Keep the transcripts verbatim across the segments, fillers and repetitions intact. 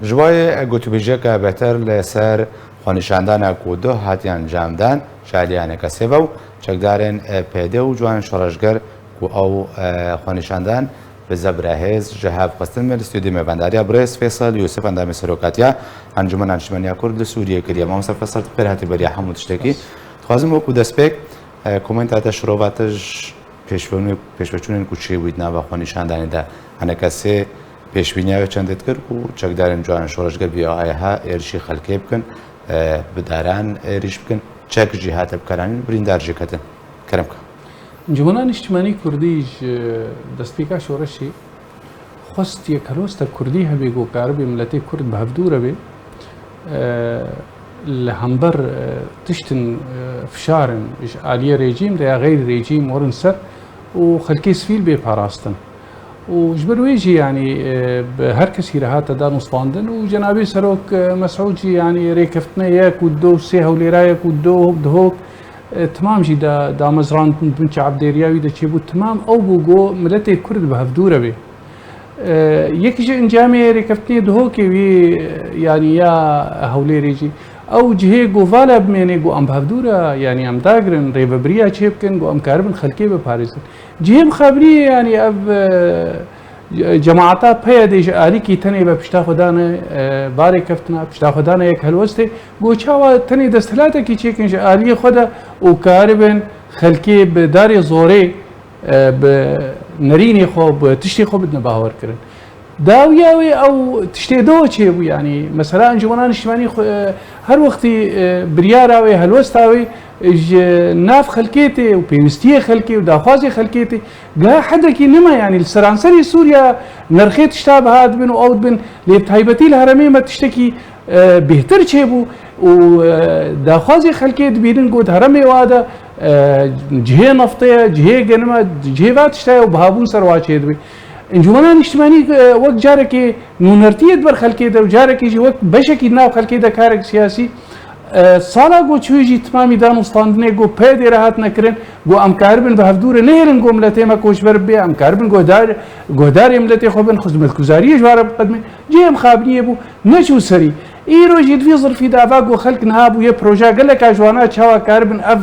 Ji wayê gotûbêjiyeke bêhtir li ser xwenîşandana ku duh hatiye encamdan ji aliyê H N K S ve û çekdarên P D û ciwanên şoreşger ku ew xwenîşandan bi zebra hêz ji hev xistin me li stûdyoyê mêvandariya birêz Feysel Yûsif, endamê serokatiya Encûmena Niştimaniya Kurd li Sûriyê kiriye. Mamoste Feysel, tu xêr hatî beriya hemû tiştekî. Dixwazim wekû destpêk, e, komenta te, şirova te ji pêşveçûnê-, pêşveçûnên ku çêbûyî di nava xwenîşandanê de, H N K S pêşbîniya wê çendê dikir ku çekdarên ciwanên şoreşger vê A H êrişî xelkê bikin, e, bi daran êrîş bikin, çek jî hate bikaranîn, birîndar jî ketin. Kerem ke. Encûmena Niştimanî Kurdî ji destpêka şoreşê xwest yek helwesta Kurdî hebe ku karibe miletê Kurd bi hevdû re be, e, li hember, e, tiştin, e, fişarin ji aliyê rejîm de ya xeyrî rejîm werin ser û xelkê sivîl bê parastin. Û ji ber wê jî, yanî, e, bi her kesî re hate danûstandin û cenabê Serok, e, Mesûd jî, yanî, rêkeftinê yek û du û sê hewlêra yek û du Duhok, e, timam jî da, damezrandin bin çavdêriya wî de çêbû. Timam ew bû ku miletê Kurd bi hevdû re bê. E, yek ji encamê rêkeftinê Duhokê wî, e, yanî ya hewlêrê jî, ew cihê ku vala bimêne ku em bi hevdû re, yanî em dagirin, rêvebiriya çêbikin, ku em karibin xelkê biparêzin. Cihê mixabiriyê, yanî ev, e, cemaeta P Y D'ê ji alîkî tenê ve pişta xwe dane, e, barê keftina, pişta xwe dane yek helwestê, ku çawa tenê desthilatekî çêkin ji aliyê xwe de û karibin xelkê bi darê zorê, e, bi nerînê xwe, bi tiştê xwe bidine bawerkirin. Dawiya wê ew tiştê do çêbû, yanî mesela Encûmena Niştimanî xwe, e, her wextî, e, biryara wê, helwesta wê, e, ji nav xelkê tê û pêwistiyê xelkê û daxwazê xelkê tê. Giha hedekî nima, yanî li seranserî Sûriya nirxê tişta biha dibin û ew dibin, lê bi taybetî li herêmê me tiştekî, e, bêhtir çêbû û, e, daxwazê xelkê dibînin ku di herêmê wa de, e, cihê neftê ye, cihê genima, cihê va tişta ye û bihabûn ser wa çêdibe. Encûmena Niştimanî, e, wek carekê nûnertiyê di ber xelkê de û carekê jî wek beşekî di nav xelkê de karek siyasî, e, sala ku çûyî jî timamî danûstandinê ku P Y D'ê re hatine kirin, ku em karibin bi hevdû re nehêlin ku miletê me koçber bibe, em karibin guhdar, guhdarê miletê xwe bin, xizmetguzariyê ji wa re biqedimê. Cihê mixabiniyê bû, neçû serî. Îro jî di vî zirfî de eva ku xelk niha bûye proja geleka ji wana çawa karibin ev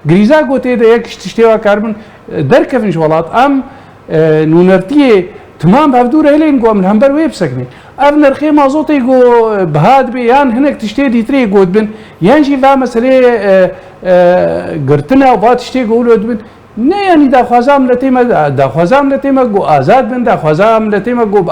grîza ku tê de yek ji tiştê wa karibin, e, derkevin ji welat. Em e, nûnertiyê timam bi hevdû re hilên ku em li hember wê bisekinin. Ev nirxê mazotê ku, e, biha dibe yan hinek tiştê dîtirê ku dibin, yan jî va meseleyê, e, e, girtina û va tiştê ku wilo dibin. Ne, yanî daxwaza miletê me, daxwaza miletê me ku azad bin, daxwaza miletê me ku bi,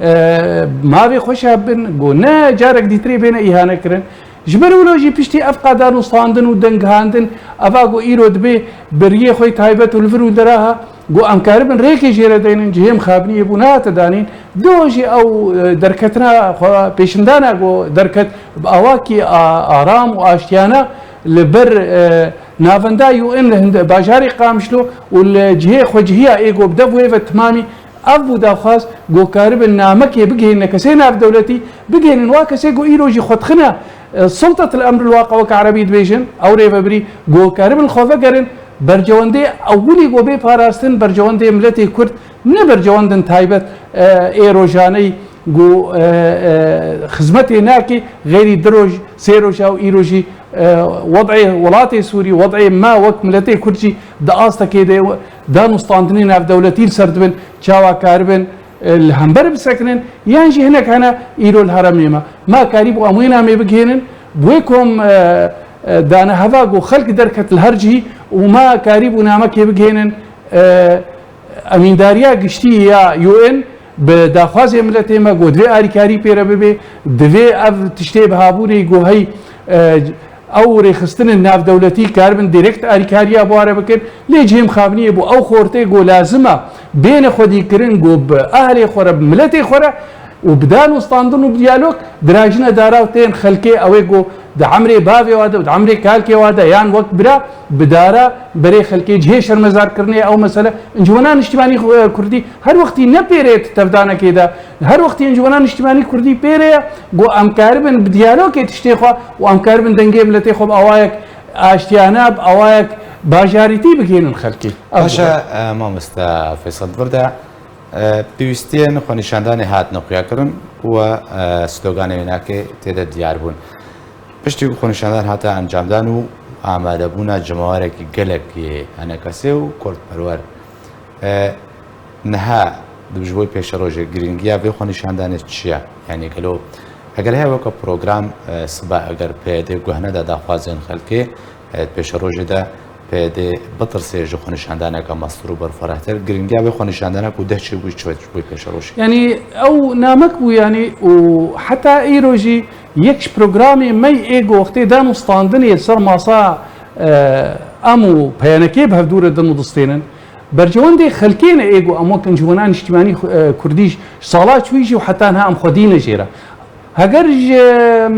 e, mavê xweş hebin, ku ne carek dîtirê bêne îhane kirin. Ji ber wilo jî piştî ev qada nûstandin û denghandin, eva ku îro dibê bi riyê xwe yê taybet û li vir û li dera ha, ku em karibin rêkê jê re deynin, cihê mixabiniyê bû nehate danîn, do jî ew, e, derketina xwe, pêşindana ku derket bi awakî a-, aram û aştiyane li ber, e, navenda U N li hind-, bajarê Qamişlo û li cihê xwecihiya ê ku bi dev wê ve timamî Ev bû daxwaz ku karibin namekê bigihîne kesê navdewletî, bigihînin wa kesê ku îro jî xwe dixine, e, sultetil emril waqe weke erebî dibêjin, ew rêvebirî ku karibin xwe vegerin, bercewendê ewilî ku bê parastin, bercewendê miletê Kurd, ne bercewendin taybet, e, ê rojaneyî ku, e, e, xizmetê nake, xêrî du roj, sê roja û îro jî e, wed'ê welatê Sûrî, wed'ê me wek miletê Kurd jî di astekê de danûstandinê navdewletî li ser dibin, çawa karibin, e, li hember bisekinin, yan jî hinek hene îro li herêmê me. Me karîbû em wê namê bigihênin, bi wê kom, e, e, dane heva ku xelk derket li her cihî û me karîbû namekê bigihênin, e, Emîndariya giştî ya U N bi daxwazê miletê me ku divê alîkarî pê re bibe, divê ev tiştê bihabûnê ku hey, e, ew rêxistinên navdewletî karibin direkt alîkariya bi wa re bikin. Lê cihê mixabiniyê bû ew xortê ku lazim e bêne xwedîkirin ku bi ahlê xwe re, bi miletê xwe re û bi danûstandin û bi diyalog dirajine dara û tên xelkê ew ê ku di emrê bavê wa de û di emrê kalkê wa de yan wek bira bi dara berê xelkê cihê şermezarkirinê ew mesele. Encûmena Niştimanî Xwe-, Kurdî her wextî ne pêrê tevdanekê de, her wextî Encûmena Niştimanî Kurdî pêrê ye ku em karibin bi diyalogê tiştê xwe û em karibin dengê miletê xwe bi awayek aştiyane, bi awayek bajarîtî bigihînin xelkê. Ev Baş e, bû. e, mamoste Feysel, di vir de E, pêwîstiyên xwenîşandanê hatine xuyakirin û, e, sloganê wênakê tê de diyar bûn. Piştî ku xwenîşandan hate encamdan û amadebûna cemawerekî gelek yê enekesê û kurdperwer, e, niha di ji bo pêşerojê girîngiya vê xwenîşandanê çi ye? Yanî gelo eger heye weke program, e, sibe eger P Y D guh neda daxwazên xelkê, e, pêşerojê de P Y D bitirsê ji xwenîşandaneke mestir û berfirehtir, girîngiya vê xwenîşandana ku deh çêbûyî çi be ji bo pêşerojê? Yanî ew namek bû, yanî û heta îro jî yek ji programê me yê ku wextê dan û standinê ser masa, e, em û P Y N K bi hevdû re din û distênin. Bercewendê xelkê ne ê ku em wek Encûmena Niştimanî, e, Kurdî ji sala çûyî jî û heta niha em xwedî ne jê re. Heger ji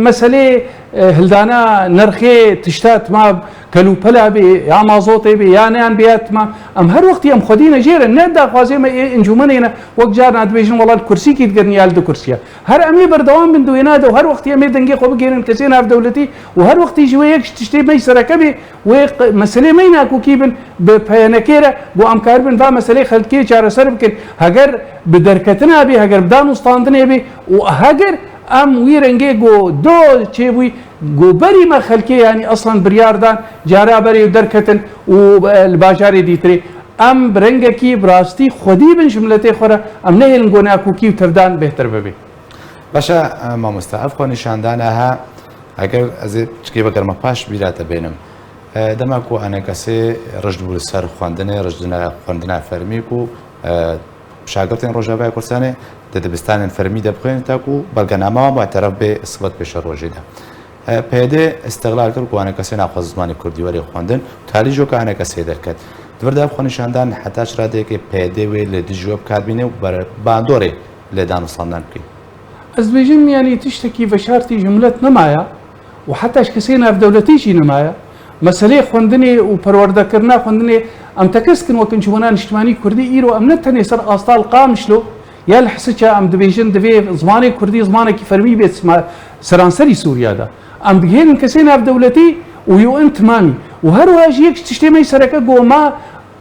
meselê, e, hildana nirxê tişta tima kelûpela bê, ya mazotê bê, ya neyan bê ya tima, em her wextî em xwedî ne jê re, ne daxwazê me ê encûmenê ne, wek carna dibêjin, wela li kursîkî digirin ya li du kursiya. Her em ê berdewam bin di wêna de û her wextî em ê dengê xwe bigihînin kesê navdewletî û her wextî ji wê yek ji tiştê me yî sereke bê, wê q-, meselê me yî nakokî bin bi P Y N K re, ku em karibin va meselê xelkê çareser bikin. Heger bi derketina bê, heger bi dan û standinê bê û heger em wî rengê ku do çêbûyî, ku berî me xelkê, yanî eslan biryar dan, cara berê û derketin û, e, li bajarê dîtirê. Em bi rengekî bi rastî xwedî bin ji miletê xwe re, em nehêlin ku nakokî û tevdan bêhtir bibe. Baş e, e, mamoste, ev xwenîşandane he, eger ez ê çikê vegerime paş bîra te bênim. E, dema ku enekesê rijd bû li ser xwendinê, rijdine xwendina fermî ku, e, şagirtên Rojavaya Kurdistanê di dibistanên fermî de bixwînin, ta ku belgenama wan muteref bê sibet pêşerojê de. E, P Y D îstixlal kir ku enekesê naxwaze zimanê kurdî were xwendin, talî jî weke enekesê derket. Di vir de ev xwenîşandan heta çi radeyekê P Y D wê li dijî we bi kar bîne û ber-, bandorê lê dan û standan bike? Ez dibêjim, yanî tiştekî veşartî ji milet nemaye û heta ji kesê navdewletî jî nemaye. Meseleyê xwendinê û perwerdekirina xwendinê em tekez dikin wek Encûmena Niştimanî Kurdî, îro em ne tenê ser asta li Qamişlo ya li Hisiça em dibêjin divê zimanê kurdî zimanekî fermî bê sima-, seranserî Sûriya de. Em digihênin kesê navdewletî û U N timamî. Û her wiha jî yek ji tiştê me yî sereke ku ma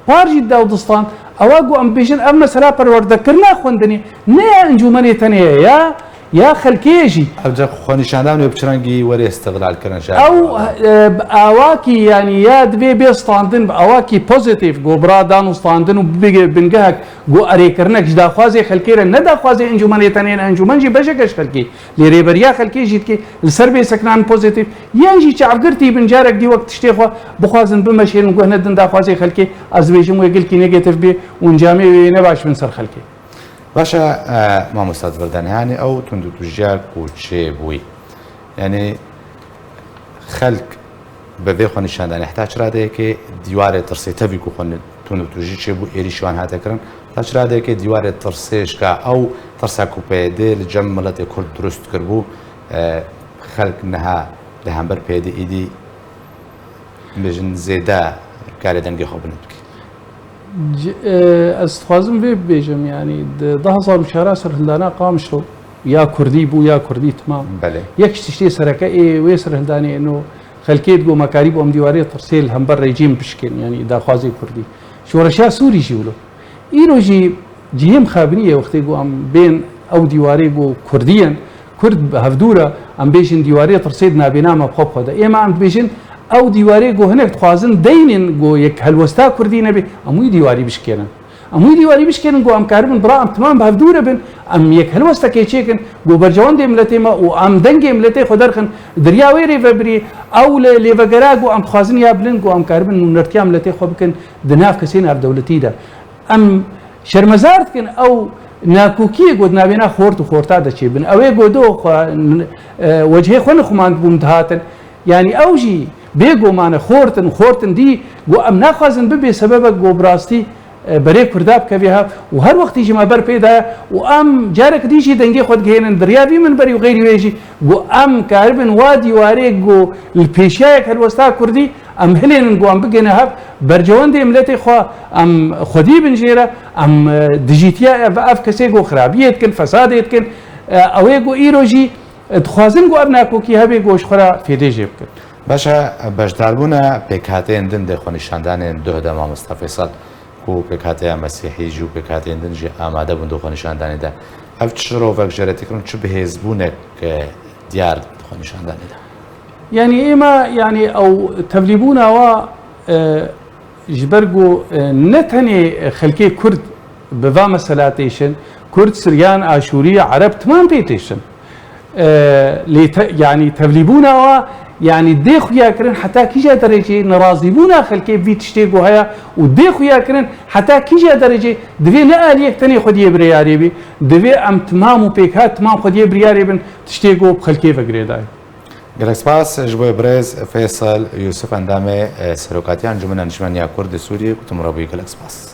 par jî dida û distan, ewa ku em bêjin ev mesela perwerdekirina xwendinê ne ya encûmenê tenê ye, ya, ya xelkê ye jî. Ev ca xwenîşandan wê bi çi rengî were îstixlal kirin ji Ew, e, bi awakî, yanî ya divê bê standin, bi awakî pozîtîf, ku bira dan û standin û bigê bingehek, ku erêkirinek ji daxwazê xelkê re, ne daxwazê encûmenê tenê ne, encûmen jî beşek e ji xelkê. Lê rêberiya xelkê jî dike li ser bê sekinan pozîtîf, yan jî çavgirtî bin, carek dî wek tiştê xwe bixwazin bimeşênin, guh nedin daxwazê xelkê, ez dibêjim wê gelkî negatif bê û encamê wê yê ne baş bin ser xelkê. Baş e, e, mamosta Divirden, yanî ew tundûtûjiya ku çêbûyî, yanî xelk bi vê xwenîşandanê heta çi radeyekê dîwarê tirsê tevî ku xwe tundûtûjî çêbû êrîşî wan hate kirin, heta çi radeyekê dîwarê tirsê ji ka ew tirsa ku P Y D li cem miletê Kurd dirust kiribû, e, xelk niha li hember P Y D êdî bêjin zêde karê dengê xwe bilind bike? C-, e, ez dixwazim vê bibêjim, yanî di du hezar û çar serhildana Qamişlo ya kurdî bû, ya kurdî timam. Belê. Yek ji tiştê sereke ê wê serhildanê ino xelkê digo me karîbû em dîwarê tirsê li hember rejîm bişkên, yanî daxwazê kurdî. Şoreşa Sûrî jî wilo. Îro jî cihê mixabinî ye wextê ku em bên ew dîwarê ku kurdî yên, kurd bi hevdû re, em bêjin dîwarê tirsê di nabêna me bi xwe bi xwe de. Êma em dibêjin ew dîwarê ku hinek dixwazin deynên ku yek helwesta kurdî nebe, em wî dîwarî bişkênin. Em wî dîwarî bişkênin ku em karibin bira em timam bi hevdû re bin, em yek helwestekê çêkin ku bercewendê miletê me û em dengê miletê xwe derxin di riya wê rêvebirî, ew lê-, lêvegera ku em dixwazin ya bilind ku em karibin nûnertiya miletê xwe bikin di nav kesê navdewletî de. Em şermezar dikin ew nakokiyê ku di navêna xort û xorta de çêbin. Ew ê ku do xwe, e, wecihê xwe nixumandibûn dihatin. Yanî ew jî bêguman e, xort in, xort in dî ku em naxwazin bibê sebebek ku bi rastî, e, berê Kurda bikevê hev û her wextî jî me ber pê daye û em carek dî jî dengê xwe digihênin di riya vî minberî û xeyrî wê jî ku em karibin wa dîwarê ku li pêşiyayek helwesta Kurdî em hilênin ku em bigihine hev, bercewendê miletê xwe em xwedî bin jê re, em, e, dijîtiya ev, ev kesê ku xirabiyê dikin, fesadê dikin, e, ew ê ku îro jî, e, dixwazin ku ev nakokî hebe ku ji xwe re fêdê jê bikin. Baş e, beşdarbûna pêkhateyên din dê xwenîşandanên duh de, mamosta Feysal, ku pêkhateya Mesîhî jî û pêkhateyên din jî amade bûn di xwenîşandanê de. Ev çi şirovek jêretîkirin, çi bihêzbûnek, e, diyar di xwenîşandanê de? Yanî êma, yanî ew tevlîbûna wa, e, ji ber ku, e, ne tenê xelkê Kurd bi va mesela têşin, Kurd, Siryan, Aşûrî, Ereb, timam pê têşin. E, lê te, yanî tevlîbûna wa, yanî dê xuya kirin heta kîja derecê nerazîbûna xelkê bi vî tiştê ku heye û dê xuya kirin heta kîja derecê divê ne aliyek tenê xwediyê birêyarê bî, divê em timam û pêkhat timam xwediyê birêyarê bin tiştê ku bi xelkê ve girêdayê. Gelek spas ji bo birêz Feysel Yusuf, endamê, e, Serokatiya Encûmena Niştmeniya Kurd li Sûriyê, ku tu min re bûyî, gelek spas.